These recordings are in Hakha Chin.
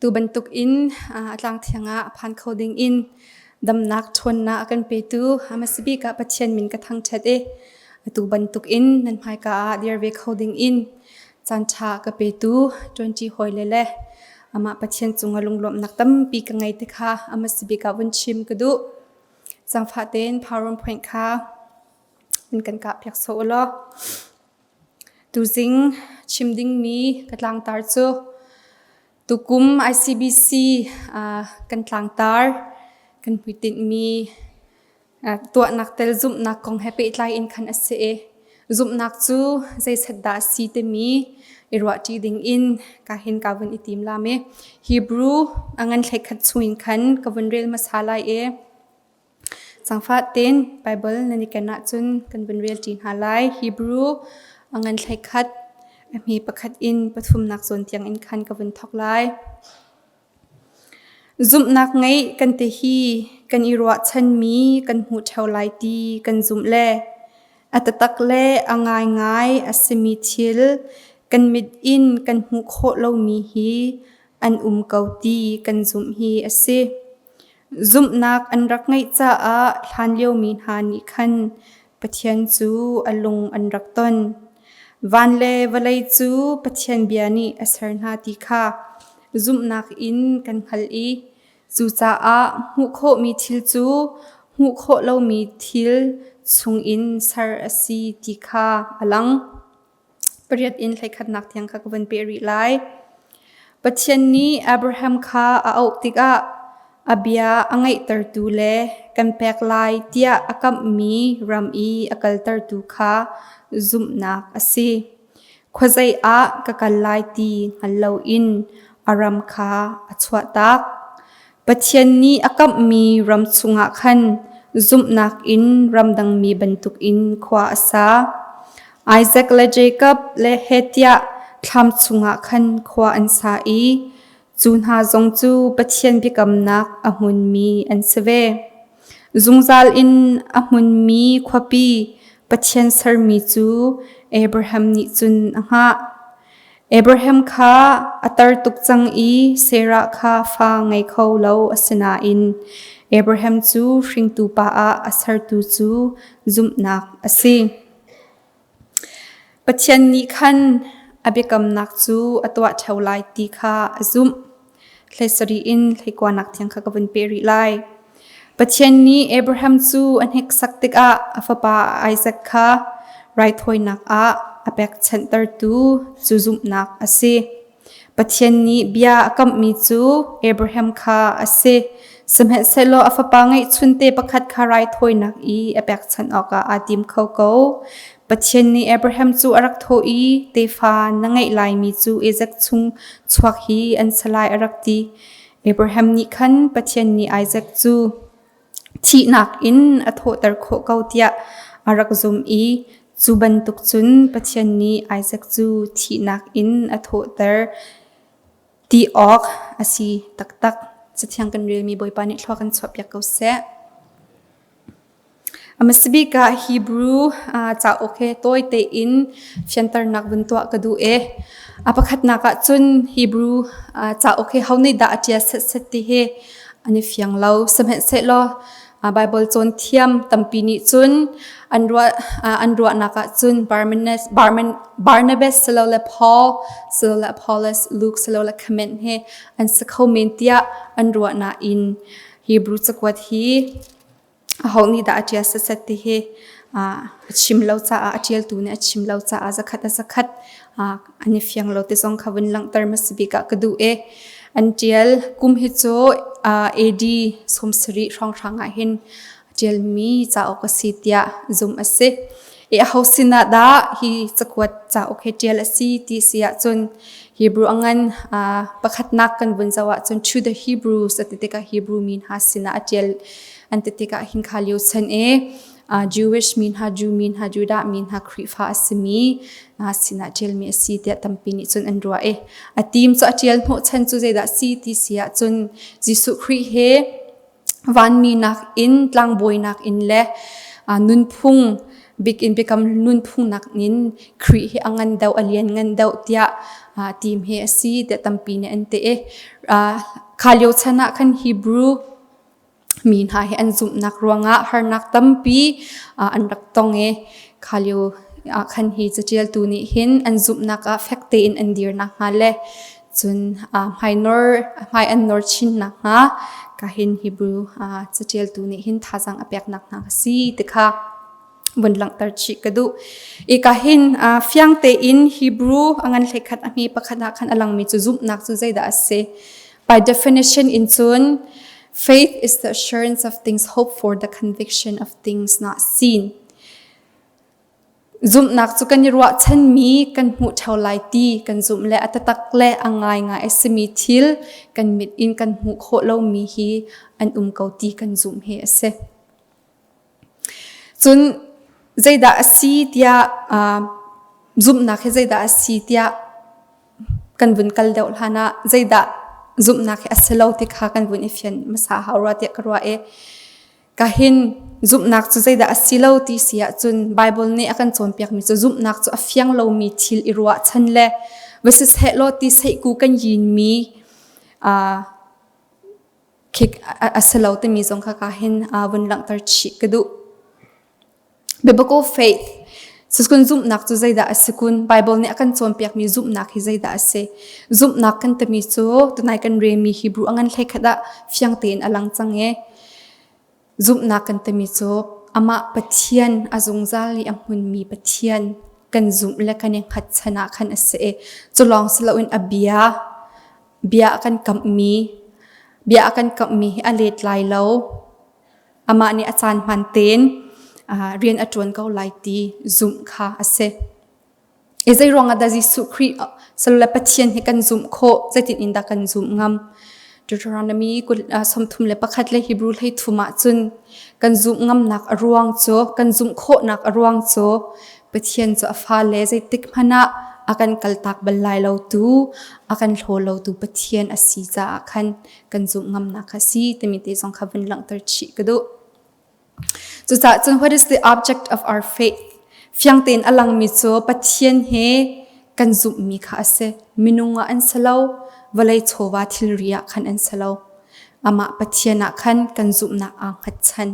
Tu bantuk in a tlang thiang ah phan kho ding in damnak ṭhawnnak a kan petu a hmasa bik ah Pathian min ka thangṭhat i atu bantuk in nan hmaika ah dir ve kho ding in caanṭha ka petu ṭuanṭi hawile le amah Pathian cungah lunglawmhnak tampi ka ngei ti kha a hmasa bik ah vun chim ka duh. Zaangfah tein PowerPoint kha in kan kahpiak sawh u law. Tuzing chim dingmi ka tlangtar cu tukum ICBC kan tlangtar kan hmuitinhmi tuahnak tel zumhnak kong he pehtlai in khan a si i zumhnak cu zeiset dah a si timi i ruahṭi ding in ka hin ka vun i tim lam i Hebrew a ngan hleikhat chungin khan ka vun rel hmasa lai i Cangfah tein Baibal nan i ken ahcun kan vun relṭi hna lai. Hebrew a ngan hleikhat, a hme pakhat in pathumnak zawn tiangin khan ka vun thawk lai. Zumhnak ngeih kan ti hi kan i ruahchanmi kan hmuh ṭheo lai ti kan zumh le a taktak le a ngaingai a simi thil kan mit in kan hmuh khawh lomi hi an um ko ti kan zumh hi a si. Zumhnak an rak ngeih caah hlanlio mi hna nih khan Pathian cu a lung an rak ton. Van le vawlei cu Pathian bia nih a ser hna ti kha zumhnak in kan hngalh i cucaah hmuh khawhmi thil cu hmuh khawh lomi thil chungin ser a si ti kha a lang. Pariat in hleikhatnak tiang kha ka vun peh rih lai. Pathian nih Abraham kha a auh tikah a bia a ngaihtertu le kan pek lai tiah a kamhmi ram i a kaltertu kha zumhnak a si. Khuazei ah ka kal lai ti hngal loin a ram kha a chuahtak. Pathian nih a kamhmi ram chungah khan zumhnak in ramdangmi bantukin khua a sa. Isaac le Jakob le Hetiah thlam chungah khan khua an sa i cu hna zong cu Pathian biakamnak a hmunmi an si ve. Zungzal in a hmunmi khuapi Pathian sermi cu Abraham nih cun a hngah. Abraham kha a tar tuk cang i Sarah kha fa ngei kho lo a si nain Abraham cu hringtu pa ah a sertu cu zumhnak a si. Pathian nih khan a biakamnak cu a tuah ṭheo lai ti kha a zumh. Hlei sarih in hleikuanak tiang kha ka vun peh rih lai. Pathian nih Abraham cu a hneksak tikah a fapa Isaac kha raithawinak ah a pekchanhtertu cu zumhnak a si. Pathian nih bia a kamhmi cu Abraham kha a si. Sihmanhsehlaw a fapa ngeihchunte pakhat kha raithawinak i a pekchanh awkah aa tim kho ko. Pathian nih Abraham cu a rak thawh i tefa na ngeih laimi cu Isaac chung chuak hi an si lai a rak ti. Abraham nih khan Pathian nih Isaac cu thihnak in a thawhter khawh ko tiah a rak zumh i cu bantuk cun Pathian nih Isaac cu thihnak in a thawhter ti awk a si taktak. Cathiang kan relmi Bawipa nih thlua kan chuahpiak ko seh. A hmasa bik ah Hebrew cauk he tawi tein fianternak vun tuah ka duh i a pakhatnak ah cun Hebrew cauk hi ho nih dah a ṭial setset ti hi an i fiang lo. Sihmanhsehlaw Baibal cawnthiam tampi nih cun an ruah an ruahnak ah cun Barnabas silole Paul silole Apollos, Luke silole Clement he an si kho men tiah an ruah nain Hebrew cakuat hi Aho nih dah a ṭial setset ti hi a chim lo caah a ṭialtu nih a chim lo caah zakhat a zakhat an i fiang lo ti zong kha vun langhter hmasa bik ah ka duh i an ṭial kum hi cu AD 70 hrawnghrang ah hin ṭialmi cauk a si tiah zumh a si. I aho sinah dah hi cakuat cauk hi ṭial a si ti si ahcun Hebrew a ngan pakhatnak kan vun zoh ahcun to the Hebrews a ti tikah Hebrew mi hna sinah a ṭial an ti tikah hin kha lio chan i Jewish mi hna, Jew mi hna, Judah mi hna, Khrihfa a simi sinah ṭialmi a si tiah tampi nih cun an ruah i a team cu a ṭial hnawhchan cu zeidah si ti si ahcun Jesuh Khrih he vanmi nakin tlangbawi nakin le nunphung. Bik in biakam nunphung nakin Khrih hi a ngan deuh, a lian ngan deuh tiah tim hi a si tiah tampi nih an ti i kha lio chan ah khan Hebrew mi hna hi an zumhnak ruangah harnak tampi an rak tong i kha lio ah khan hi caṭialtu nih hin an zumhnak ah fek tein an dir nakhnga le cun hmainor hmai an nor chin nakhnga ka hin Hebrew caṭialtu nih hin thazaang a peknak hna a si ti kha vun langhter chih ka duh. I ka hin fiang tein Hebrew a ngan hleikhat a hme pakhat ah khan a langmi cu zumhnak cu zeidah a si? By definition in cun faith is the assurance of things hoped for, the conviction of things not seen. Zumhnak cu kan i ruahchanmi kan hmuh ṭheo lai ti kan zumh le a taktak le a ngaingai a simi thil kan mit in kan hmuh khawh lomi hi an um ko ti kan zumh hi a si. Cun zeidah a si tiah zumhnak hi zeidah a si tiah kan vun kal deuh hlan ah zeidah zumhnak hi a si lo ti kha kan vun i fian hmasa hau rua tiah ka ruah i kahin zumhnak cu zeidah a si lo ti si ahcun Bible nih a kan cawnpiakmi cu zumhnak cu a fiang lomi thil i ruahchan le va siseh law ti seihku kan yinmi khik a si lo timi zong kha ka hin vun langhter chih ka duh. Biblical faith Sukun zumhnak cu zeidah a si kun? Bible nih a kan cawnpiakmi zumhnak hi zeidah a si? Zumhnak kan timi cu tunai kan relmi Hebrew a ngan hlei khat ah fiang tein a lang cang i zumhnak kan timi cu amah Pathian a zungzal i a hmunmi Pathian kan zumh le kan i hngatchan ah khan a si i cu lawng si loin a bia bia a kan kamhmi bia a kan kamhmi hi a let lai lo. Amah nih a caan hmaan tein rian a ṭuan ko lai ti zumh kha a si. I zei ruangah dah Jesuh Khrih salole Pathian hi kan zumh khawh? Zeitin in dah kan zumh ngam? Deuteronomy 31 le Hebrew 13 ah cun kan zumh ngamnak a ruang cu kan zumh khawhnak a ruang cu Pathian cu a fale zeitik hmanh ah a kan kaltak bal lai lo tu a kan hlaw lo tu Pathian a si caah khan kan zumh ngamnak kha si timi te zong kha vun langhter chih ka duh. Cucaah cun what is the object of our faith? Fiang tein a langmi cu Pathian he kan zumhmi kha a si. Minung ah an si lo, vawlei chawva thilri ah khan an si lo. Amah Pathian ah khan kan zumhnak aa hngatchan.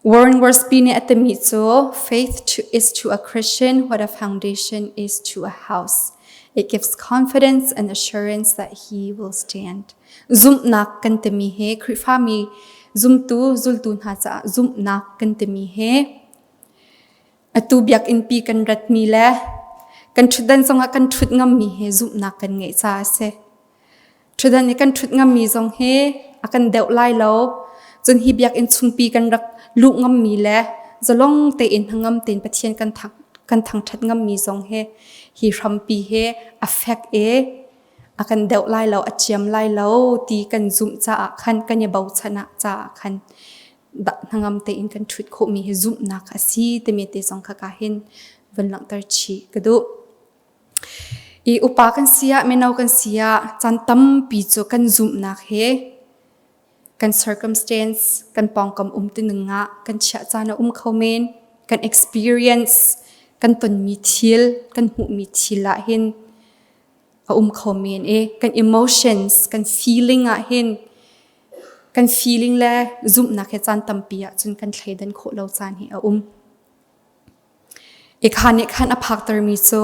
Warren Wiersbe nih a timi cu faith to, is to a Christian what a foundation is to a house. It gives confidence and assurance that he will stand. Zumhnak kan timi he Khrihfami zumtu zultu hna caah zumhnak kan timi he atu biakinn pi kan ratmi le kan ṭhutdan zongah kan ṭhut ngammi he zumhnak kan ngeih caah a si. Ṭhutdan i kan ṭhut ngammi zong hi a kan deuh lai lo. Cun hi biakinn chungpi kan rak luh ngammi le zalong tein hnangam tein Pathian kan thang kan thangṭhat ngammi zong hi hi hrampi hi a fek i a kan deuh lai lo, a ciam lai lo ti kan zumh caah khan kan i bochan ah caah khan hnangam tein kan ṭhut khawhmi hi zumhnak a si timi te zong kha ka hin vun langhter chih ka duh. I upa kan si ah mino kan si ah caan tampi cu kan zumhnak he kan circumstance kan pawngkam umtuning ah kan chiah caan a um kho men. Kan experience kan tonmi thil kan hmuhmi thil ah hin a um kho men i kan emotions kan feeling ah hin kan feeling le zumhnak he caan tampi ah cun kan thleidan khawh lo caan hi a um. Ikha nih khan a phaktermi cu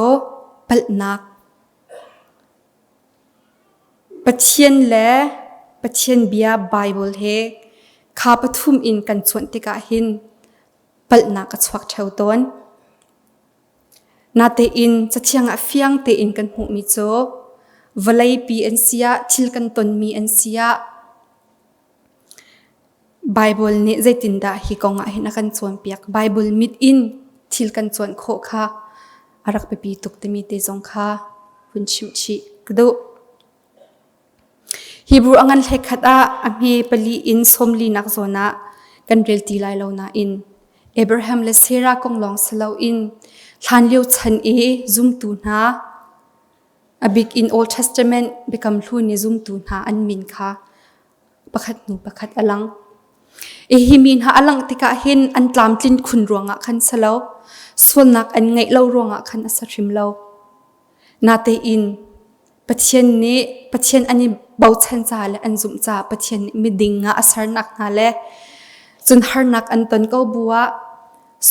palhnak Pathian le Pathian bia Baibal he kha pathum in kan cuanh tikah hin palhnak a chuak ṭheo tawn. Natein Cathiang ah fiang tein kan hmuhmi cu vawleipi an si ah thil kan tonmi an si ah Baibal nih zeitindah hi kong ah hin a kan cawnpiak? Baibal mit in thil kan cawn khawh kha a rak biapi tuk timi te zong kha hun chimh chih ka duh. Hebrew a ngan hlekhat ah a hme pali in sawmlinak zawn ah kan rel ti lai lo nain Abraham le Sarah kong lawng si loin hlanlio chan i zumtu hna a bik in Old Testament Biakam Hlun i zumtu hna an min kha pakhat hnu pakhat a lang. I hi mi hna a langh tikah hin an tlamtlin khun ruangah khan si lo, sualnak an ngeih lo ruangah khan a si hrim lo. Natein Pathian nih Pathian an i bochan caah le an zumh caah Pathian nih miding ah a sernak hna le cun harnak an ton ko bu ah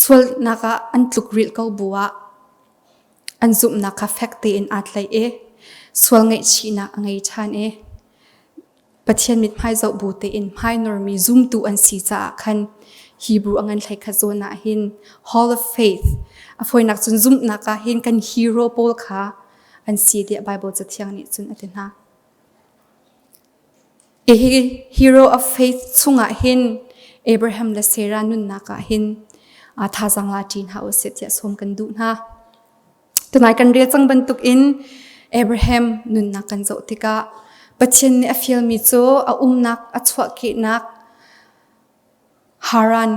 sualnak ah an tlukrilh ko bu ah an zumhnak kha fek tein aa tlaih i sual ngaihchihnak a ngei ṭhan i Pathian mithmai zoh bu tein hmainormi zumtu an si caah khan Hebrew a ngan hlei khat zawn ah hin Hall of Faith a fawinak cun zumhnak ah hin kan hero pawl kha an si tiah Bible cathiang nih cun a ti hna. Hi hero of faith chungah hin Abraham le Sarah nunnak ah hin thazaang la ṭi hna usih tiah sawm kan duh hna. Tunai kan rel cang bantukin Abraham nunnak kan zoh tikah Pathian nih a fialmi cu a umnak a chuahkehnak Haran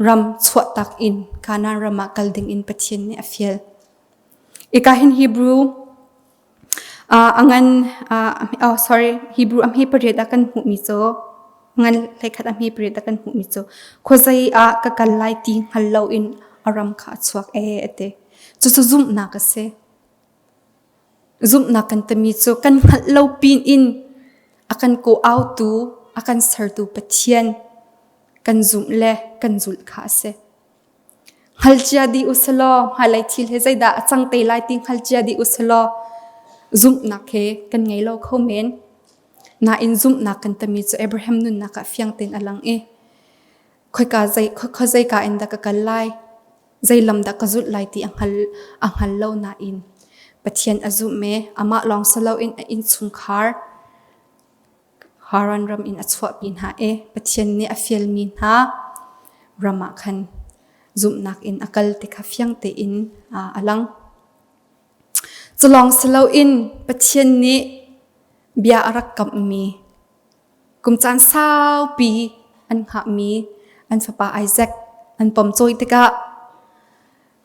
ram chuahtak in Kanaan ram ah kal ding in Pathian nih a fial. Ika hin Hebrew a ngan oh sorry Hebrew a hme pariat ah kan hmuhmi cu ngan hleikhat a hme pariat ah kan hmuhmi cu khuazei ah ka kal lai ti hngal loin a ram kha a chuak ee a ti. Cucu zumhnak a si. Zumhnak kan timi cu kan hngalh lo pin in a kan kawh-autu, a kan sertu Pathian kan zumh le kan zulh kha a si. Hngalcia dih usilaw hmailei thil hi zeidah a cang te lai ti hngalcia dih usilaw zumhnak he kan ngei lo kho men. Nain zumhnak kan timi cu Abraham nunnak ah fiang tein a lang i khoika zei khuazeika in dah ka kal lai, zei lam dah ka zulh lai ti a hngal a hngal lo nain Pathian a zumh i amah lawng si loin a innchungkhar Haran ram in a chuahpi hna i Pathian nih a fialmi hna ram ah khan zumhnak in a kal ti kha fiang tein a lang. Cu lawng si loin Pathian nih bia a rak kamhmi kum caan saupi an hngahmi an fapa Isaac an pom cawi tikah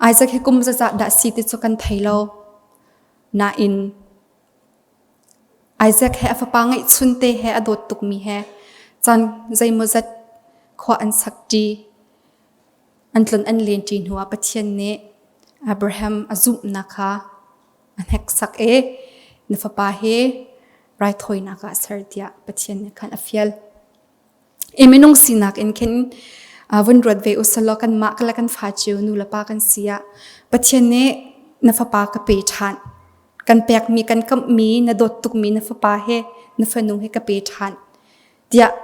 Isaac hi kum zazah dah si ti cu kan thei lo. Nain Isaac he a fapa ngeihchunte he a dawt tukmi he caan zeimawzat khua an sakṭi. An tlun an lenṭi hnuah Pathian nih Abraham a zumhnak kha a hneksak i na fapa hi raithawinak ah ser tiah Pathian nih khan a fial. I minung sinak in khin vun ruat ve usalaw kanmah le kan fa cio nu le pa kan si ah Pathian nih na fapa ka pe ṭhan. Kan pekmi kan kamhmi na dawt tukmi na fapa he na fanu he ka pe ṭhan tiah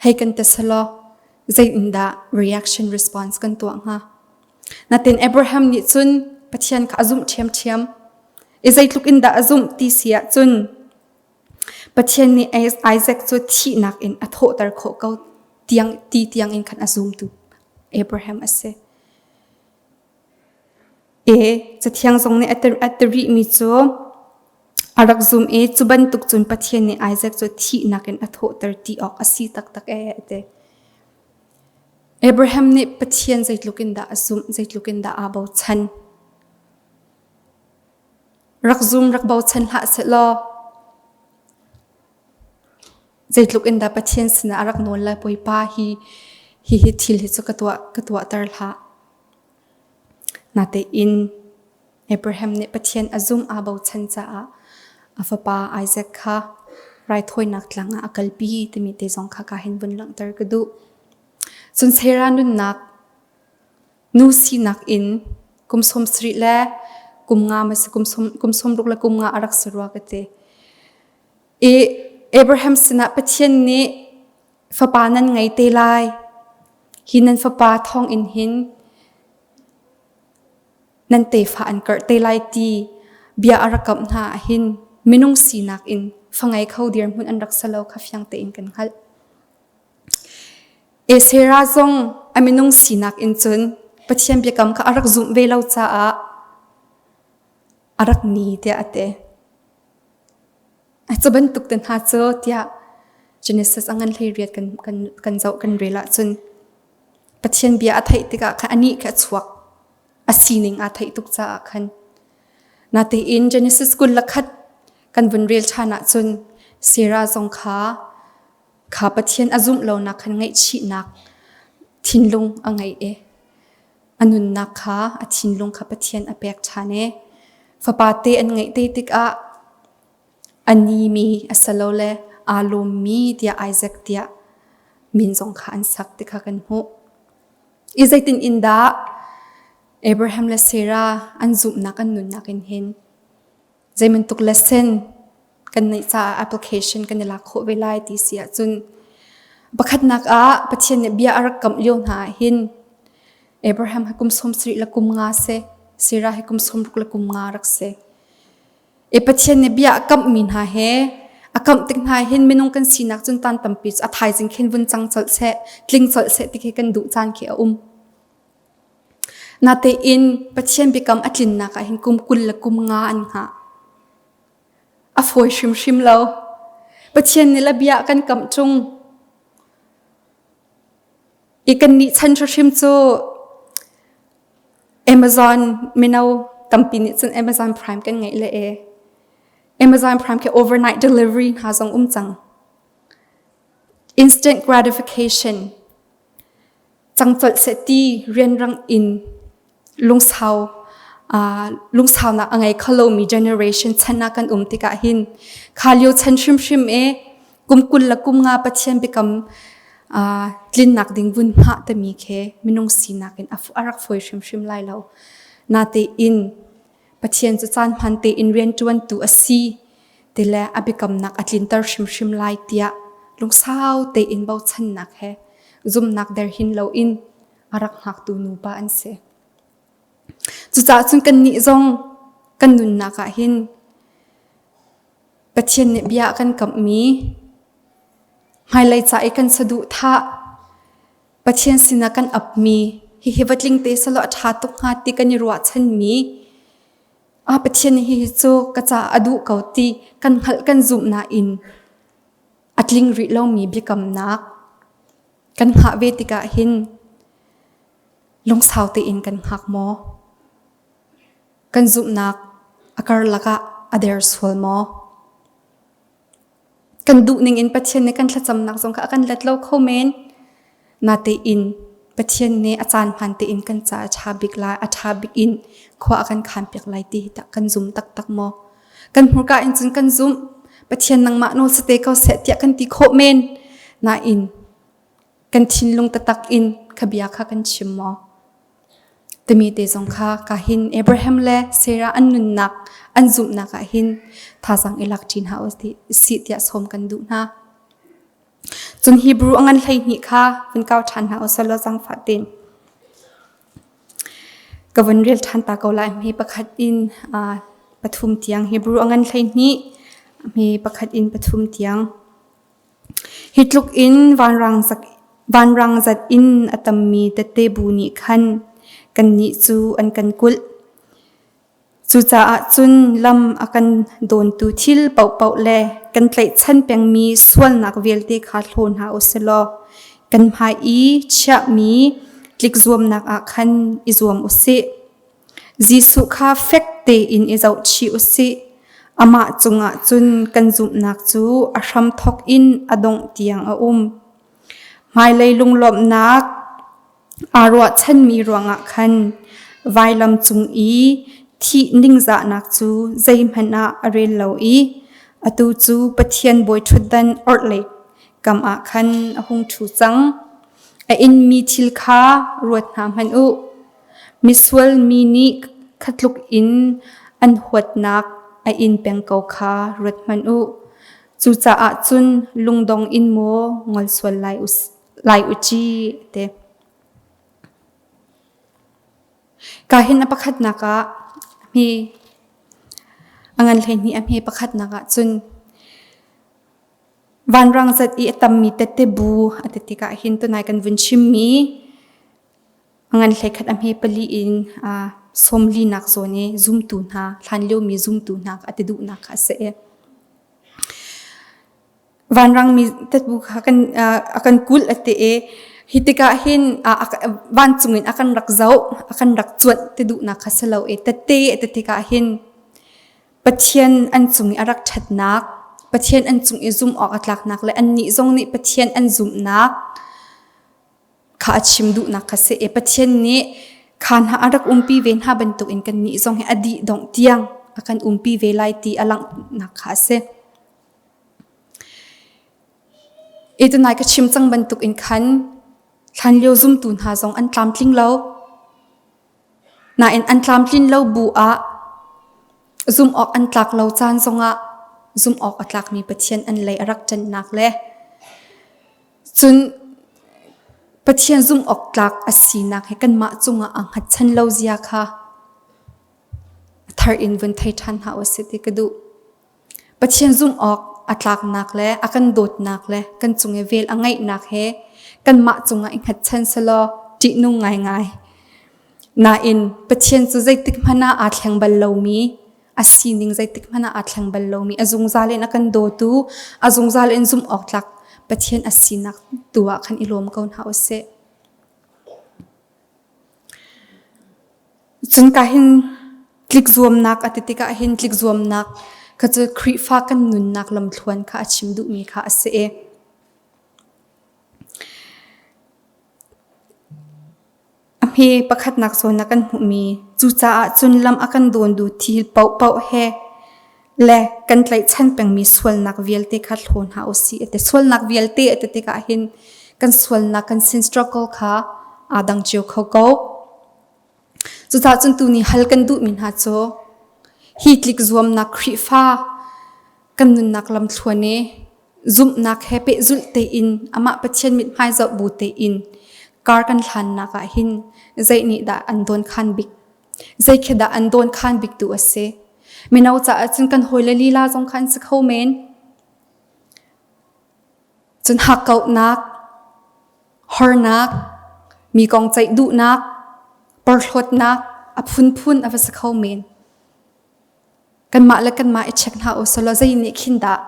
hei kan ti selaw zei in dah reaction response kan tuah hnga? Natin Abraham nih cun Pathian kha a zumh ṭhiamṭhiam. I zeitluk in dah a zumh ti si ahcun Pathian nih Isaac cu thihnak in a thawhter khawh ko tiang ti tiang in khan a zumtu Abraham a si. E Cathiang zong nih a ti rihmi cu a rak zum i cu bantuk cun Pathian nih Isaac cu thihnak in a thawhter ti awk a si taktak ee a ti. Abraham nih Pathian zeitluk in dah a zumh, zeitluk in dah aa bochan. Rak zum rak bochan hlah sehlaw zeitluk in dah Pathian sinah a rak nawl lai Bawipa hi hi hi thil hi cu ka tuah ka tuahter hlah. Natein Abraham nih Pathian a zum aa bochan caah a fapa Isaac kha raithawinak tlang ah a kalpi timi te zong kha ka hin vun langhter ka duh. Cun Sarah nunnak nu sinak in kum 70 le kum nga ma si kum 60 le kum nga a rak si rua ka ti. I Abraham sinah Pathian nih fapa nan ngei te lai. Hi nan fapa thawng in hin nan tefa an karh te lai ti bia a rak kamh hna ahhin minung sinak in fa ngei kho dirhmun an rak si lo kha fiang tein kan hngalh. Esera zong a minung sinak in cun Pathian biakam kha a rak zumh ve lo caah a rak ni tiah a ti. Cu bantuk te hna cu tiah Genesis a ngan hlei riat kan, kan, kan zoh kan rel ahcun Pathian bia a theih tikah khan anih kha a chuak. A sining aa theih tuk caah khan. Natein Genesis 21 kan vun rel ṭhan ahcun Sarah zong kha kha Pathian a zumh lonak khan ngaihchihnak. Thinlung a ngei i a nunnak kha a thinlung kha Pathian a pek ṭhan i fapa te an ngeih te tikah a nimi asilole aa lawmmi tiah Isaac tiah min zong kha an sak ti kha kan hmuh. I zeitin in dah Abraham le Sarah an zumhnak an nunnak in hin Zeibantuk lesson kan neih caah application kan i lak khawh ve lai ti si ahcun pakhatnak ah Pathian nih bia a rak kamh lio hna ah hin Abraham hi kum 70 le kum nga si, Sarah hi kum 60 le kum nga rak si. E Pathian nih bia a kamhmi hna he a kamh tik hna hin minung kan sinak cun tan tampi cu a thaizing khin vun cang colh seh, tling colh seh ti khi kan duh caan khi a um. Natein Pathian biakam a tlinnak ah hin kum 20 le kum nga an hngah. A fawi hrimhrim lo. Pathian nih le bia a kan kamh ṭung. I kannih chan hrimhrim cu Amazon mino tampi nih cun Amazon Prime kan ngeih le e. Amazon Prime khi overnight delivery hna zong um cang. Instant gratification cang colh seh ti rianrang in lungsau lungsaunak a ngei kho lomi generation chan ah kan um tikah hin kha lio chan hrimhrim e kum 20 le kum nga Pathian biakam tlinnak ding vun hngah timi khi minung sinak in a rak fawi hrimhrim lai lo. Natein Pathian cu caan hman tein rianṭuantu a si ti le a biakamnak a tlinter hrimhrim lai tiah lungsau tein bochannak he zumhnak der hin loin a rak hngaktu nupa an si. Cucaah cun kannih zong kan nunnak ah hin Pathian nih bia a kan kamhmi hmailei ca i kan saduhthah Pathian sinah kan apmi hihi va tling te selaw a ṭha tuk hnga ti kan i ruahchanmi ah Pathian nih hihi cu ka caah a duh ko ti kan hngalh kan zumh nain a tling rih lomi biakamnak kan hngah ve tikah hin lungsau tein kan hngak maw? Kan zumhnak a karlak ah a der sual maw? Kan duh ning in Pathian nih kan thlacamnak zong kha a kan let lo kho men. Natein Pathian nih a caan hmaan tein kan caah a ṭha bik lai, a ṭha bik in khua a kan khanpiak lai ti hi tah kan zum taktak maw? Kan hmurka in cun kan zumh. Pathian nangmah nawl si te ko seh tiah kan ti khawh men. Nain kan thinlung taktak in kha bia kha kan chim maw? Timi te zong kha ka hin Abraham le Sarah an nunnak an zumhnak ah hin thazaang i lak ṭi hna u sih tiah sawm kan duh hna. Cun Hebrew a ngan 12 kha vun kau ṭhan hna u selaw zaangfah tein. Ka vun rel ṭhan ta ko lai. Hme pakhat in pathum tiang Hebrew a ngan 12 hme pakhat in pathum tiang. Hi tluk in vanrang zat in a tammi tette bu nih khan kannih cu an kan kulh. Cucaah cun lam a kan dawntu thil paohpaoh le kan tlaihchan pengmi sualnak vialte kha hlaw hna u sih law kan hmai i chiahmi tlikzuamnak ah khan i zuam u sih. Jesuh kha fek tein i zohchih u sih. Amah cungah cun kan zumhnak cu a hramthawk in a dongh tiang a um. Hmailei lunglawmhnak Aa ruahchanmi ruangah khan vailam cung i thih ningzahnak cu zeihmanh ah a rel lo i atu cu Pathian bawiṭhutdan orhlei kam ah khan a hung ṭhu cang. A inmi thil kha ruat hna hmanh u. Misual mi nih kha tluk in an huatnak a in peng ko kha ruat hmanh u. Cucaah cun lungdong in maw ngol sual lai u lai u ci te. Ka hin a pakhatnak ah hme a ngan 12 a hme pakhatnak ah cun vanrang zat i a tammi tette bu a ti tikah hin tunai kan vun chimmi a ngan 11 a hme pali in sawmlinak zawn i zumtu hna hlan liomi zumtu hna a ti duhnak kha a si. Vanrangmi tatbu kha kan a kan kulh a ti i hi tikah hin vancung in a kan rak zoh a kan rak cuanh ti duhnak kha si lo i tette a ti tikah hin Pathian an cung i a rak ṭhatnak Pathian an cung i zumh awk a tlaknak le annih zong nih Pathian an zumhnak. Kha a chim duhnak kha si i Pathian nih kha hna a rak umpi ve hna bantukin kannih zong hi a dih dongh tiang a kan umpi ve lai ti a langhnak kha a si. I tunai ka chim cang bantukin khan hlanlio zumtu hna zong an tlamtling lo. Nain an tlamtlin lo bu ah zumh awk an tlak lo caan zongah zumh awk a tlakmi Pathian an lei a rak ṭannak le cun Pathian zumh awk tlak a sinak he kanmah cungah aa hngatchan lo zia kha a thar in vun thei ṭhan hna usih ti ka duh. Pathian zumh awk a tlaknak le a kan dawtnak le kan cung i vel a ngeihnak he kanmah cungah i hngatchan selaw ṭihnung ngaingai. Nain Pathian cu zeitik hmanh ah aa thleng bal lomi, a sining zeitik hmanh ah aa thleng bal lomi, a zungzal in a kan dawtu, a zungzal in zumh awk tlak Pathian a sinak tu ah khan i lawm ko hna usih. Cun ka hin tlikzuamnak a ti tikah hin tlikzuamnak kha cu Khrihfa kan nunnak lamthluan kha a chim duhmi kha a si i a hme pakhatnak zawn ah kan hmuhmi cucaah cun lam a kan dawntu thil paohpaoh he le kan tlaihchan pengmi sualnak vialte kha hlaw hna u sih a ti. Sualnak vialte a ti tikah hin kan sualnak kan sin struggle kha aa dang cio kho ko. Cucaah cun tuni hal kan duhmi hna cu hi tlik zuamnak Khrihfa kan nunnak lamthluan i zumhnak he pehzulh tein amah Pathian mithmai zoh bu tein kar kan hlannak ah hin zei nih dah an dawnkhan bik zei khi dah an dawnkhan bik tu a si mino caah cun kan hawile lila zong kha an si kho men cun hakkauhnak hornak mi kong ceih duhnak porhlawtnak a phunphun a va si kho men Kanmah le kanmah i check hna u selaw zei nih khin dah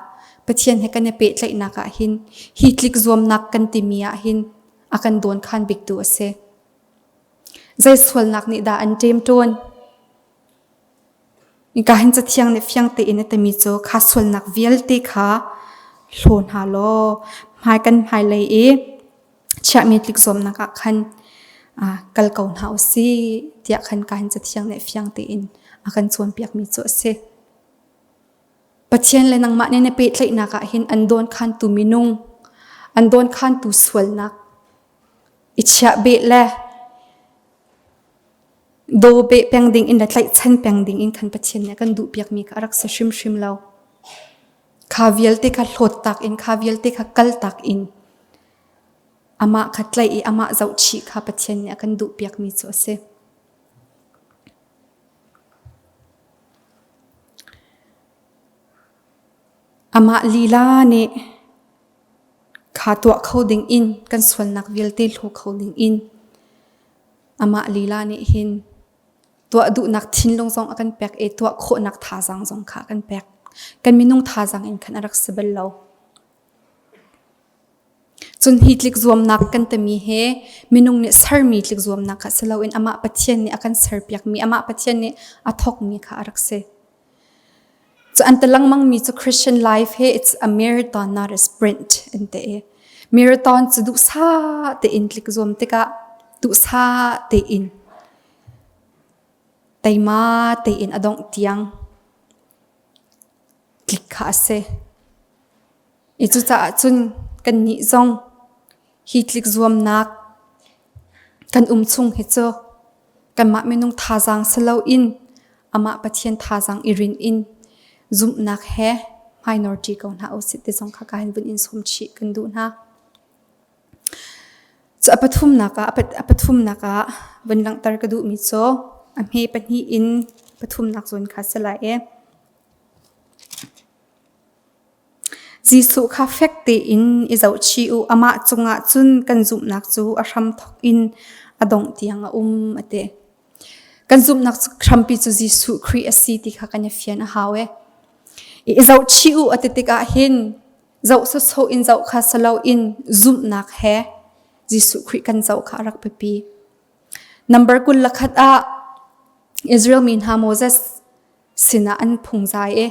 Pathian he kan i pehtlaihnak ah hin hi tlik zuamnak kan timi ah hin a kan dawnkhan biktu a si. Zei sualnak nih dah an ṭem ṭawn? Hika hin Cathiang nih fiang tein a timi cu kha sualnak vialte kha hlaw hna law hmai kan hmailei i chiahmi tlikzuamnak ah khan kal ko hna u sih tiah khan ka hin Cathiang nih fiang tein a kan cawnpiakmi cu a si. Pathian le nangmah nih na pehtlaihnak ah hin an dawnkhantu minung, an dawnkhantu sualnak i chiah beh le daw beh peng ding in le tlaihchan peng ding in khan Pathian nih a kan duhpiakmi kha a rak si hrimhrim lo. Kha vialte kha hlawttak in, kha vialte kha kaltak in amah kha tlaih i amah zohchih kha Pathian nih a kan duhpiakmi cu a si. Amah lila nih kha tuah kho ding in kan sualnak vialte hlaw kho ding in amah lila nih hin tuah duhnak thinlung zong a kan pek i tuah khawhnak thazaang zong kha a kan pek. Kan minung thazaang in khan a rak si bal lo. Cun hi tlikzuamnak kan timi hi minung nih sermi tlikzuamnak kha si loin amah Pathian nih a kan serpiakmi, amah Pathian nih a thawkmi kha a rak si. Cu an ti lengmangmi cu Christian life hi it's a marathon not a sprint an ti i marathon cu duhsah tein tlikzuam tikah duhsah tein teima tein a dongh tiang tlik kha a si. I cucaah cun kannih zong hi tlik zuamnak kan um chung hi cu kanmah minung thazaang si loin amah Pathian thazaang i rin in zumhnak he hmainawr ṭi ko hna usih ti zong kha ka hin vun in sawm chih kan duh hna. Cu a pathumnak ah a pathumnak ah vun langhter ka duhmi cu a hme pahnih in pathumnak zawn kha si lai i Jesuh kha fek tein i zohchih u. Amah cungah cun kan zumhnak cu a hramthawk in a dongh tiang a um, a ti. Kan zumhnak hrampi cu Jesuh Khrih a si ti kha kan i fian a hau e. I zohchih u a ti tikah hin zoh sawsawh in zoh kha si loin zumhnak he Jesuh Khrih kan zoh kha a rak biapi. Number 21 ah Israel mi hna Moses sinah an phungzai i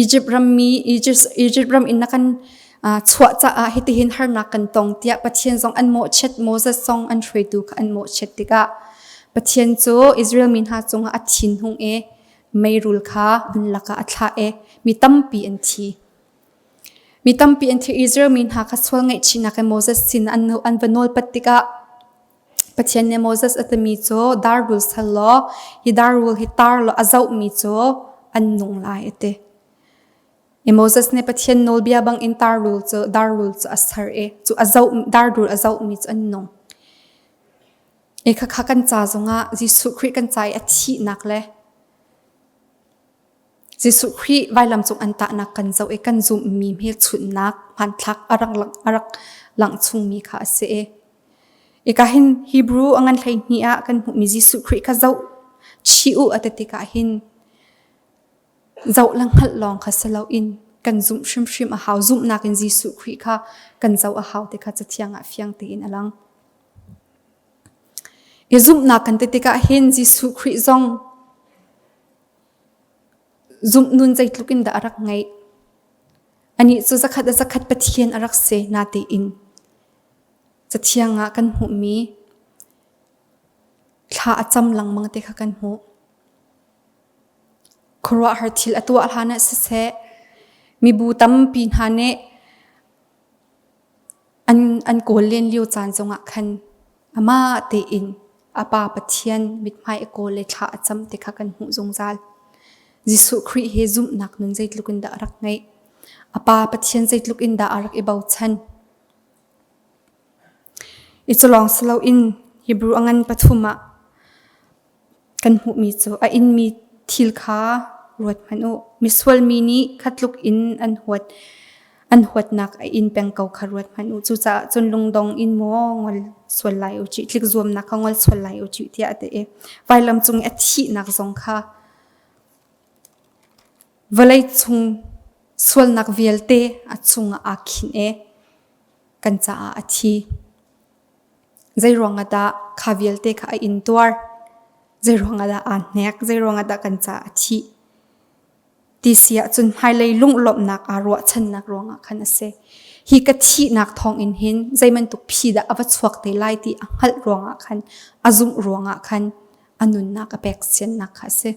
Egypt rammi Egypt, Egypt ram in na kan Chuah caah hitihin harnak kan tong tiah Pathian zong an mawhchiat, Moses zong an hruaitu kha an mawhchiat tikah Pathian cu Israel mi hna cungah a thinhung i meirul kha an lakah a thlah i mi tampi an thi. Mi tampi an thi. Israel mi hna kha sual ngaihchihnak in Moses sin an, an va nawlpat tikah Pathian nih Moses a timi cu dar rul sal law hi dar rul hi tar law a zohmi cu an nung lai a ti. I Moses nih Pathian nawlbia bangin dar rul cu dar rul cu a ser i cu a zoh dar rul a zohmi cu an nung. I khakha kan ca zongah Jesuh Khrih kan ca i a thihnak le Jesuh Khrih vailam cung an tahnak kan zoh i kan zumhmi hmelchunhnak hmanthlak a rak lang, a rak langh chungmi kha a si i Ika hin Hebrew a ngan 12 ah kan hmuhmi Jesuh Khrih kha zoh chih u a ti tikah hin zoh le hngalh lawng kha si loin kan zumh hrimhrim a hau. Zumhnak in Jesuh Khrih kha kan zoh a hau ti kha Cathiang ah fiang tein a lang. I zumhnak kan ti tikah hin Jesuh Khrih zong Zumh nun zeitluk in dah a rak ngeih. Anih cu zakhat a zakhat Pathian a rak si natein Cathiang ah kan hmuhmi thla a cam lengmang te kha kan hmuh. Khuaruahhar thil a tuah hlan ah siseh, mibu tampi hna nih An, an kawl len lio caan zongah khan amah tein a Pa Pathian mithmai a kawl le thla a cam ti kha kan hmuh zungzal. Jesuh Khrih he zumhnak nun zeitluk in dah a rak ngeih? A Pa Pathian zeitluk in dah a rak i bochan? I cu lawng si loin Hebrew a ngan pathum ah Kan hmuhmi cu a inmi thil kha ruat hmanh u. Misual mi nih kha tluk in an huat an huatnak a in peng ko kha ruat hmanh u. Cucaah cun lungdong in maw ngol sual lai u cih, tlik zuamnak kha ngol sual lai u cih tiah a ti i vailam cung i a thihnak zong kha vawlei chung sualnak vialte a chungah aa khinh i kan caah a thi. Zeiruang ah dah kha vialte kha a intuar? Zeiruang ah dah aa hnek? Zeiruang ah dah kan caah a thih? Ti si ahcun hmailei lunglawmhnak aa ruahchannak ruangah khan a si. Hi ka thihnak thawngin hin zeibantuk phi dah a va chuak te lai ti a hngalh ruangah khan, a zumh ruangah khan a nunnak a pek siannak kha a si.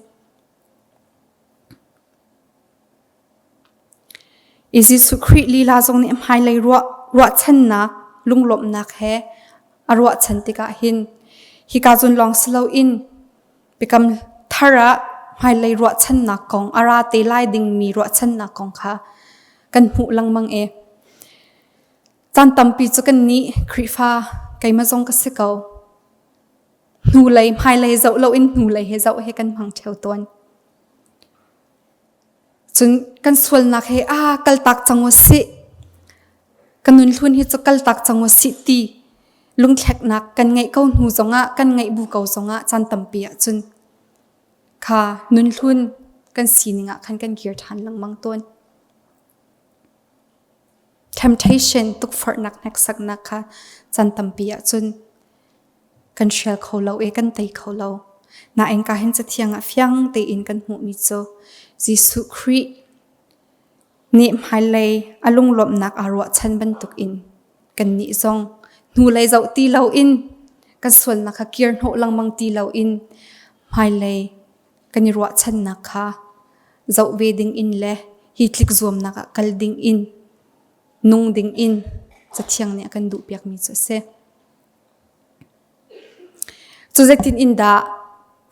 I Jesuh Khrih lila zong nih hmailei ruah, ruahchannak, lunglawmhnak he a ruahchan tikah hin hika zun lawng si loin biakam thar ah hmailei ruahchannak kong a ra te lai dingmi ruahchannak kong kha kan hmuh lengmang i caan tampi cu kannih Khrihfa keimah zong ka si ko. Hnulei hmailei zoh loin hnulei he zoh he kan hmang ṭheo tawn. Cun kan sualnak he ah kaltak cang u sih. Ka nun hlun hi cu kaltak cang u sih ti lungthleknak kan ngeih ko hnu zongah kan ngeih bu ko zongah caan tampi ahcun kha nun hlun kan sining ah khan kan kir ṭhan lengmang tawn. Temptation tukforhnak hneksaknak kha caan tampi ahcun kan hrial kho lo i kan tei kho lo. Nain ka hin cathiang ah fiang tein kan hmuhmi cu Jesuh Khrih nih hmailei a lunglawmhnak aa ruahchan bantukin kannih zong hnulei zoh ti loin kan sualnak kha kir hnawh lengmang ti loin hmailei kan i ruahchannak kha zoh ve ding in le hi tlik zuamnak ah kal ding in nung ding in cathiang nih a kan duhpiakmi cu a si. Cu zeitin in dah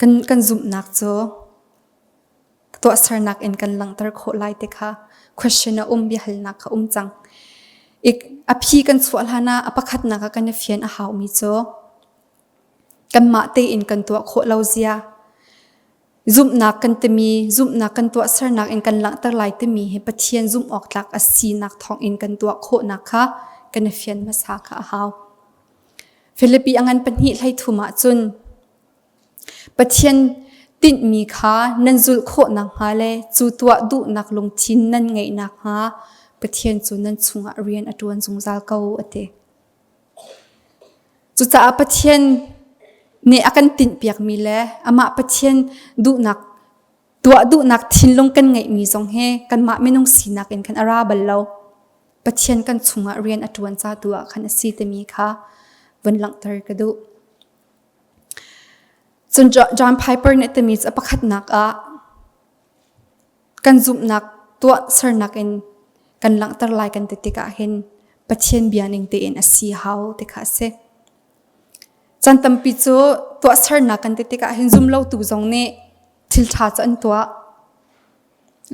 kan, kan zumhnak cu tuahsernak in kan langhter khawh lai ti kha question a um biahalnak kha um cang. I a phi kan chuah hlan ah a pakhatnak ah kan i fian a haumi cu kanmah tein kan tuah khawh lo zia zumhnak kan timi zumhnak kan tuahsernak in kan langhter lai timi hi Pathian zumh awk tlak a sinak thawngin kan tuah khawhnak kha kan i fian hmasa kha a hau. Filipi a ngan pahnih 13 ah cun Pathian tinhmi kha nan zulh khawh nakhnga le cu tuah duhnak lungthin nan ngeih nakhnga Pathian cu nan chungah rian a ṭuan zungzal ko a ti. Cucaah Pathian nih a kan tinhpiakmi le amah Pathian duhnak tuah duhnak thinlung kan ngeihmi zong hi kanmah minung sinak in khan a ra bal lo. Pathian kan chungah rian a ṭuan ca tu ah khan a si timi kha vun langhter ka duh. Cun John Piper nih timi cu a pakhatnak ah kan zumhnak tuahsernak in kan langhter lai kan ti tikah hin Pathian bia ning tein a si hau ti kha a si. Caan tampi cu tuahsernak kan ti tikah hin zumlotu zong nih thil ṭha cu an tuah.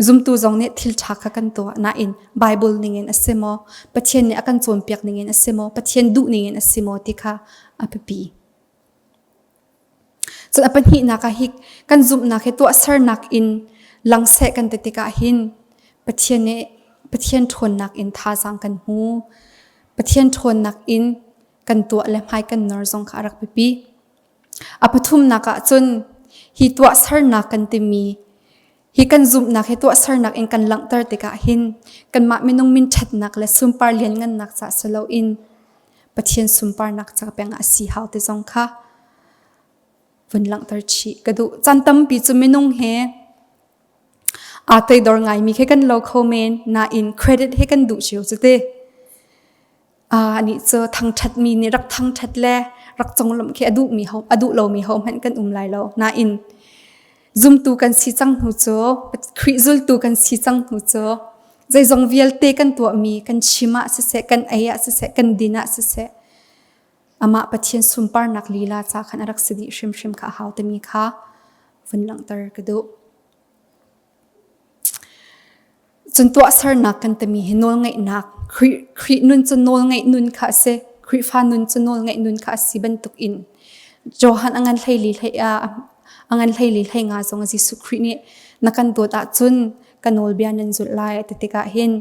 Zumtu zong nih thil ṭha kha kan tuah. Nain Bible ningin a si maw? Pathian nih a kan cawnpiak ningin a si maw? Pathian duh ningin a si maw ti kha a biapi. Cun a pahnihnak ah hi kan zumhnak hi tuahsernak in lang seh kan ti tikah hin Pathian nih Pathian ṭhawnnak in thazaang kan hmu. Pathian ṭhawnnak in kan tuah le hmai kan nor zong kha a rak biapi. A pathumnak ah cun hi tuahsernak kan timi hi kan zumhnak hi tuahsernak in kan langhter tikah hin kanmah minung min ṭhatnak le sunpar lianngannak ca si loin Pathian sunparnak ca peng ah a si hau ti zong kha vun langhter chih ka duh. Caan tampi cu minung he aa toidor ngaimi khi kan lo kho men nain credit he kan duh cio cu ti. Anih cu thangṭhatmi nih rak thangṭhat le rak conglawmh khi a duhmi ho a duh lomi ho hmanh kan um lai lo. Nain zumtu kan si cang hnu cu Khrih zultu kan si cang hnu cu zeizong vialte kan tuahmi kan chim ah siseh, kan ei ah siseh, kan din ah siseh amah Pathian sunparnak lila ca khan a rak si dih hrimhrim kha a hau timi kha vun langhter ka duh. Cun tuahsernak kan timi hi nawlngaihnak Khrih, Khrih nun cu nawlngaih nun kha a si. Khrihfa nun cu nawlngaih nun kha a si bantuk in Johan a ngan hleili hlei a ngan hleili hlei nga zong Jesuh Khrih nih na kan dawt ahcun ka nawlbia nan zulh lai ti tikah hin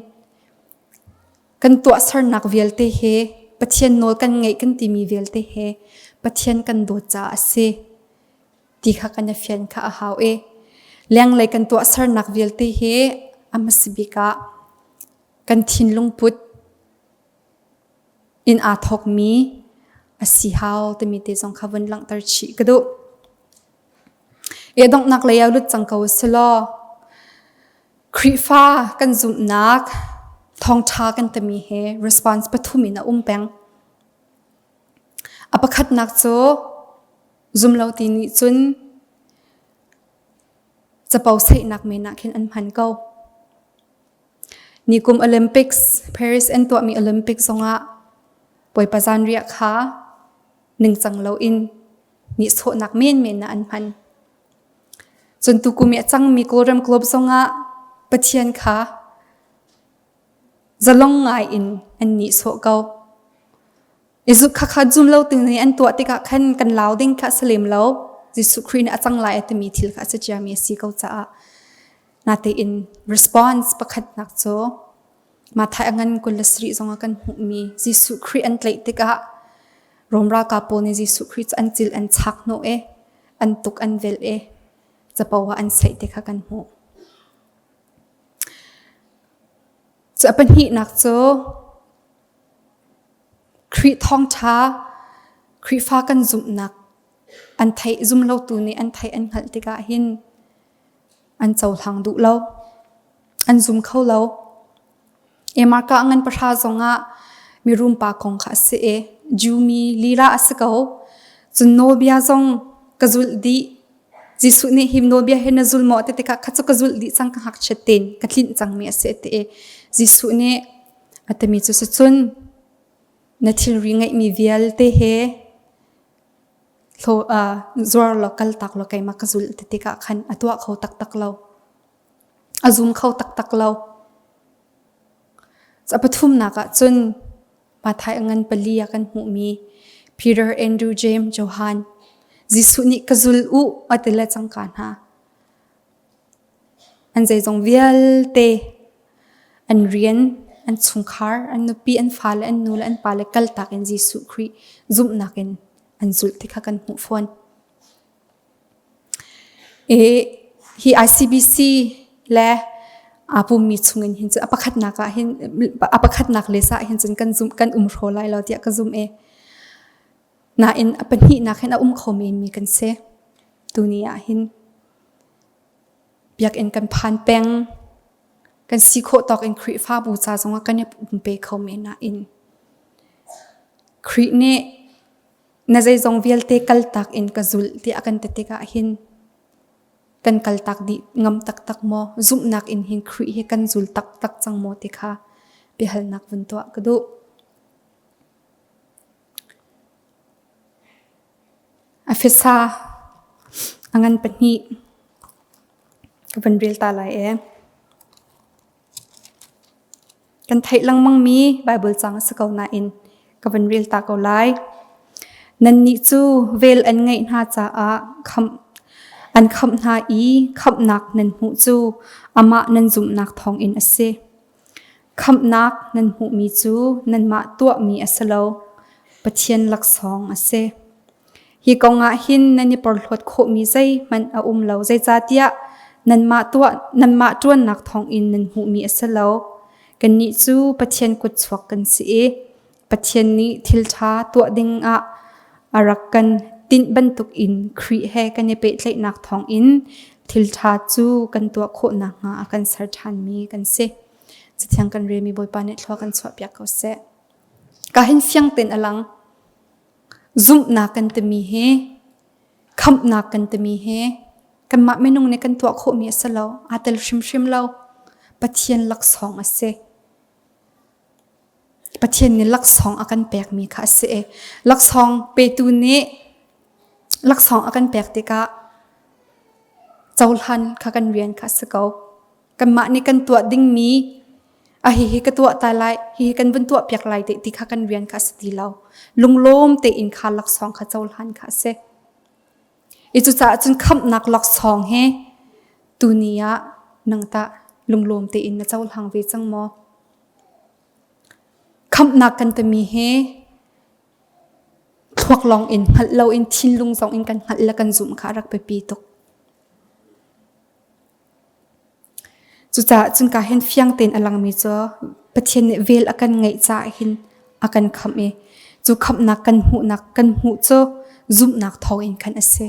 kan tuahsernak vialte he Pathian nawl kan ngeih kan timi vialte he Pathian kan dawt caah a si. ti kha kan i fian kha a hau i lenglei kan tuahsernak vialte hi a hmasa bik ah kan thinlung put in aa thawkmi a si hau timi te zong kha vun langhter chih ka duh. I a donghnak lei ah lut cang ko selaw Khrihfa kan zumhnak thawngṭha kan timi hi response pathum in a um peng. A pakhatnak cu Zumlo ti nih cun capo saihnak men ah khin an hman ko. Nikum Olympics, Paris an tuahmi Olympics zongah Bawipa zanriah kha ningcang loin nihsawhnak menmen ah an hman. Cun tukum i a cangmi Kawlram Club zongah Pathian kha zalong ngai in an nihsawh ko. I khakha zum lo tu nih an tuah tikah khan kan lau ding kha a si lem lo. Jesuh Khrih nih a cang lai a timi thil kha a si ciami a si ko caah natein response pakhatnak cu Matthai a ngan 27 zongah kan hmuhmi Jesuh Khrih an tlaih tikah Rom ralkap pawl nih Jesuh Khrih cu an cil an chak hnawh i an tuk an velh i capo ah an saih ti kha kan hmuh. Cu a pahnihnak cu Khrih thawngṭha, Khrihfa kan zumhnak an theih zumlotu nih an theih an hngalh tikah hin an cohlang duh lo. An zum kho lo. Emarka a ngan pahra zongah mirum pa kong kha a si i Jew mi lila a si ko. Cun nawlbia zong ka zulh dih. Jesuh nih hi nawlbia hi na zul maw ti tikah kha cu ka zulh dih cang ka ngakchiat tein ka tlinh cangmi a si a ti i Jesuh nih A timi cu sicun na thilri ngeihmi vialte he zuar law kaltak law keimah ka zulh ti tikah khan a tuah kho taktak lo. A zum kho taktak lo. A pathumnak ah cun Matthai a ngan pali ah kan hmuhmi Peter, Andrew, James, Johan Jesuh nih ka zul u a ti le cangka hna. An zeizong vialte an rian, an chungkhar, an nupi, an fale, an nu le an pale kaltak in Jesuh Khrih zumhnak in an zulh ti kha kan hmuh fawn. I hi ICBC le aa pummi chungin hin cun a pakhatnak ah hin a pakhatnak le sa hin cun kan zum kan um hraw lai lo tiah ka zum i nain a pahnihnak hin a um kho menmi kan si tuni ah hin Biakinn kan phan peng. Kan si khawh tawk in Khrihfabu ca zongah kan i pumpe kho men nain Khrih nih na zeizong vialte kaltak in ka zulh tiah a kan ti tikah hin kan kaltak dih ngam taktak maw? Zumhnak in hin Khrih hi kan zul taktak cang maw ti kha biahalnak vun tuah ka duh. Efesa a ngan pahnih ka van rel ta lai ee. Kan theih lengmangmi Baibal cang a si ko nain ka van rel ta ko lai. Nannih cu vel an ngeih hna caah khamh an khamh hna i khamhnak nan hmuh cu amah nan zumhnak thawngin a si. Khamhnak nan hmuhmi cu nanmah tuahmi a si lo, Pathian laksawng a si. Hi kong ah hin nan i porhlawt khawhmi zeihmanh a um lo, zeicahtiah nanmah tuah nanmah ṭuannak thawngin nan hmuhmi a si lo. Kannih cu Pathian kutchuak kan si i Pathian nih thil ṭha tuah dingah a rak kan tinh bantukin Khrih he kan i pehtlaihnak thawngin thil ṭha cu kan tuah khawh nakhnga a kan ser ṭhanmi kan si. Cathiang kan relmi Bawipa nih thlua kan chuahpiak ko seh. Ka hin fiang tein a lang. Zumhnak kan timi hi, khamhnak kan timi hi, kanmah minung nih kan tuah khawhmi a si lo. Aa tel hrimhrim lo. Pathian laksawng a si. Pathian nih laksawng a kan pekmi kha a si i laksawng petu nih laksawng a kan pek tikah cohlan kha kan rian kha a si ko. Kanmah nih kan tuah dingmi a hihi ka tuah ta lai, hihi kan vun tuah piak lai ti kha kan rian kha a si ti lo. Lunglawm tein kha laksawng kha cohlan kha a si. I cucaah cun khamhnak laksawng hi tuni ah nang tah lunglawm tein na cohlang ve cang maw? Khamhnak kan timi hi thluak lawng in hngalh loin thinlung zong in kan hngalh le kan zumh kha a rak biapi tuk. Cucaah cun ka hin fiang tein a langmi cu Pathian nih vel a kan ngeih caah hin a kan khamh i cu khamhnak kan hmuhnak kan hmuh cu zumhnak thawngin khan a si.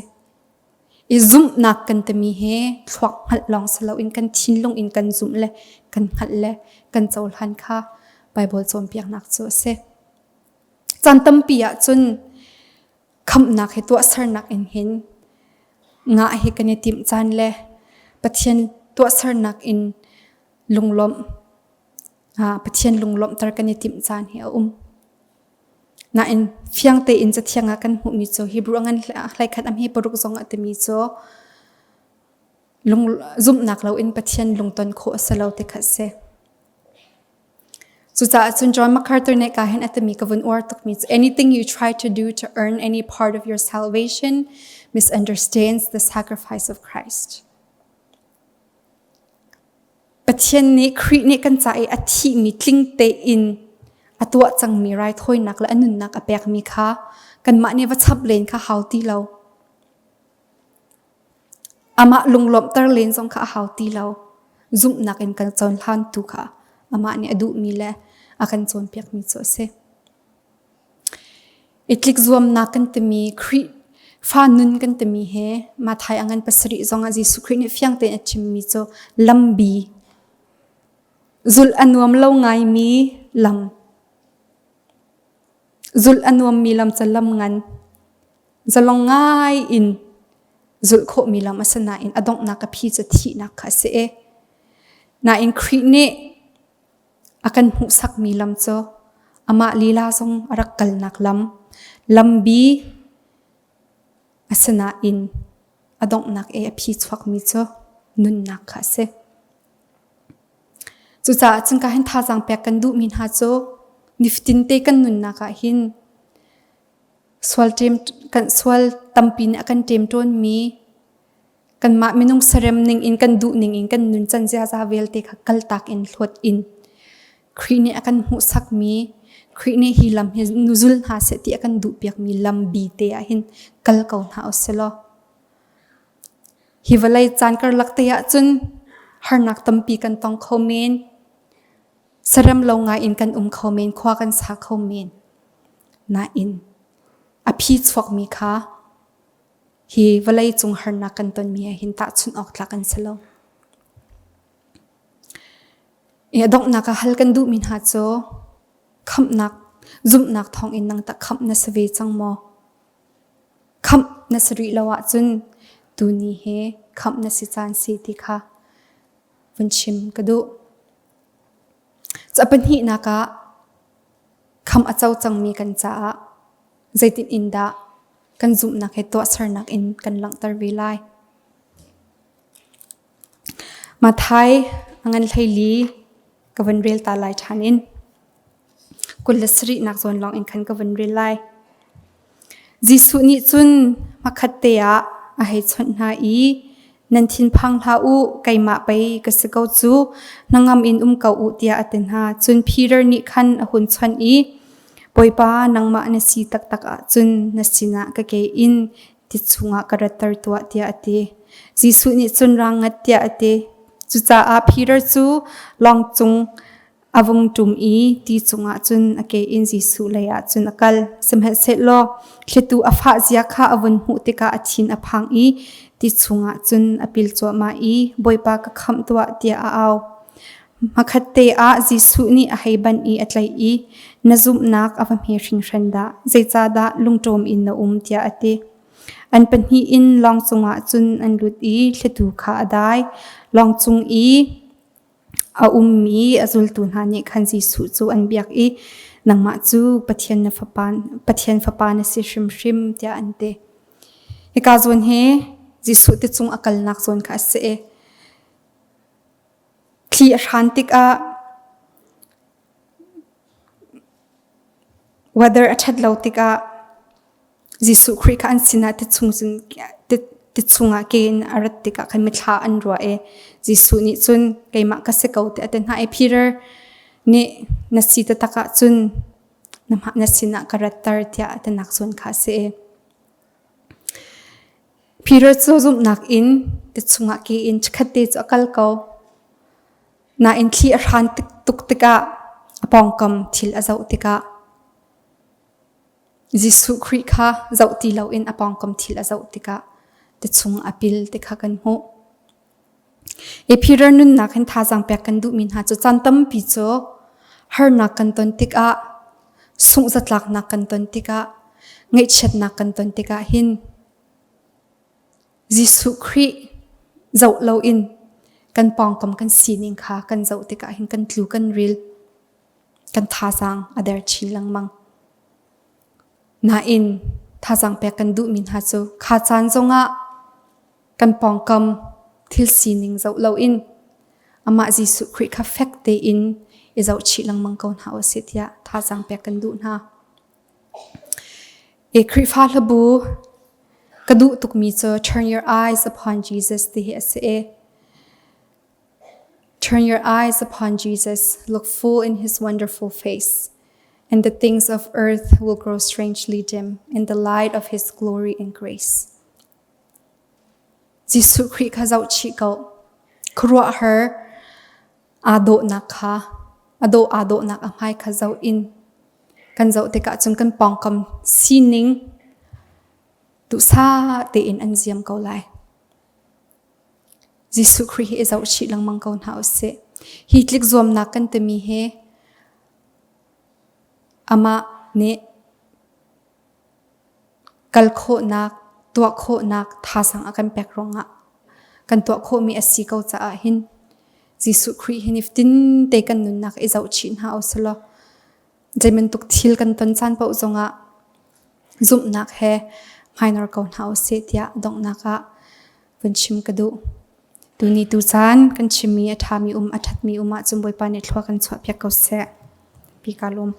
I zumhnak kan timi hi thluak hngalh lawng si loin kan thinlung in kan zumh le kan hngalh le kan cohlan kha Baibal cawnpiaknak cu a si. Caan tampi ah cun khamhnak hi tuahsernak in hin ngah hi kan i timh caan le Pathian tuahsernak in lunglawmh Pathian lunglawmhter kan i timh caan hi a um. Nain fiang tein cathiang ah kan hmuhmi cu Hebrew a ngan hlei khat am hi paruk zong a timi cu lung zumhnak loin Pathian lungton khawh a si lo ti kha a si. Cucaah cun John MacArthur nih ka hin a timi ka vun uar tukmi cu anything you try to do to earn any part of your salvation misunderstands the sacrifice of Christ. Pathian nih Khrih nih kan ca i a thihmi tling tein a tuah cangmi raithawinak le a nunnak a pekmi kha kanmah nih va chap len kha hau ti lo. Amah lunglawmhter len zong kha a hau ti lo. Zumhnak in kan cohlantu kha amah nih a duhmi le a kan cawnpiakmi cu a si. I tlik zuamnak kan timi Khrih fa nun kan timi he Matthai a ngan pasarih zongah Jesuh Khrih nih fiang tein a chimmi cu lambi zulh a nuam lo ngaimi lam zulh a nuammi lam cu lam ngan zalong ngai in zulh khawhmi lam a si nain a donghnak a phi cu thihnak kha a si i nain Khrih nih A kan hmuhsakmi lam cu amah lila zong a rak kalnak lam, lambi asinain a donghnak i a phi chuakmi cu nunnak kha a si. Cucaah cun ka hin thazaang pek kan duhmi hna cu nifatin te kan nunnak ah hin sual ṭem kan sual tampi nih a kan ṭem ṭawnmi Kanmah minung sarem ning in kan duh ning in kan nuncan ziaza vialte kha kaltak in hluat in Khrih nih a kan hmuhsakmi Khrih nih hi lam hi nu zul hna seh ti a kan duhpiakmi lam bi te ah hin kal ko hna usih law hi vawlei caan karlak te ah cun harnak tampi kan tong kho men sarem lo ngai in kan um kho men khua kan sa kho men nain a phi chuakmi kha Hi vawlei cung harnak kan tonmi ah hin tahchunh awk tlak an si lo. I a donghnak ah hal kan duhmi hna cu khamhnak zumhnak thawngin nang tah khamh na si ve cang maw? Khamh na si rih lo ahcun tuni hi khamh na si caan si ti kha vun chim ka duh. Ca pahnihnak ah khamh a co cangmi kan caah zeitin in dah kan zumhnak he tuahsernak in kan langhter ve lai. Matthai a ngan 14 ka vun rel ta lai ṭhan in 27 nak zawn lawng in khan ka vun rel lai. Jesuh nih cun hmakhatte ah a hei chawnh hna i nan thinphang hlah u, keimah pei ka si ko cu, hnangam in um ko u tiah a ti hna. Cun Peter nih khan a hun chawnh i Bawipa nangmah na si taktak ahcun na sinah ka ke in ti chungah ka ratter tuah tiah a ti. Jesuh nih cun rang ngat tiah a ti. Cucaah Peter cu lawng cung a vung ṭum i ti cungah cun a ke in Jesuh lei ah cun a kal. Sihmanhsehlaw thlitu a fah zia kha a vun hmuh tikah a thin a phang i ti chungah cun a pil cuahmah i Bawipa ka khamh tuah tiah a au. Hmakhatte ah Jesuh nih a hei banh i a tlaih i na zumhnak a va hme hringhran dah, zeicahdah lungṭawm in na um tiah a ti. An pahnih in lawng cungah cun an lut i thlitu kha a dai. Lawng cung i a ummi a zultu hna nih khan Jesuh cu an biak i nangmah cu Pathian na fapa, Pathian fapa na si hrimhrim tiah an ti. Hika zawn hi Jesuh ti cung a kalnak zawn kha a si i Thli a hran tikah weather a ṭhat lo tikah Jesuh Khrih kha an sinah ti chungah ke in a rat tikah khan mithla an ruah i Jesuh nih cun keimah ka si ko tiah a ti hna i Peter nih na si taktak ahcun na sinah ka ratter tiah a tinak zawn kha a si. Peter cu zumhnak in ti chungah ke in chikkhatte cu a kal ko. Nain thli a hran tuk tikah a pawngkam thil a zoh tikah Jesuh Khrih kha zoh ti loin a pawngkam thil a zoh tikah ti chung a pil ti kha kan hmuh. I Peter nunnak hin thazaang pek kan duhmi hna cu caan tampi cu harnak kan ton tikah sunghzatlaknak kan ton tikah ngaihchiatnak kan ton tikah hin Jesuh Khrih zoh loin kan pawngkam kan sining kha kan zoh tikah hin kan tlu kan ril kan thazaang a der chin lengmang. Nain thazaang pek kan duhmi hna cu kha caan zongah kan pawngkam thil sining zoh loin amah Jesuh Khrih kha fek tein i zohchih lengmang ko hna usih tiah thazaang pek kan duh hna. I Khrihfa hlabu ka duh tukmi cu Turn Your Eyes Upon Jesus ti hi a si i Turn your eyes upon Jesus, look full in his wonderful face, and the things of earth will grow strangely dim in the light of his glory and grace. Jesuh Khrih kha zohchih ko. Khuaruahhar aa dawhnak kha a dawh aa dawhnak a hmai kha zoh in kan zoh tikah cun kan pawngkam sining duhsah tein an ziam ko lai. Jesuh Khrih hi i zohchih lengmang ko hna usih. Hi tlik zuamnak kan timi hi amah nih kal khawhnak, tuah khawhnak thazaang a kan pek ruangah kan tuah khawhmi a si ko caah hin Jesuh Khrih hi nifatin te kan nunnak i zohchih hna usih law zei bantuk thil kan ton caan paoh zongah zumhnak he hmainor ko hna usih tiah donghnak ah vun chim ka duh. Tuni tu caan kan chimmi a ṭhami um a ṭhatmi um ahcun Bawipa nih thlua kan chuahpiak ko seh. Pi ka lawm.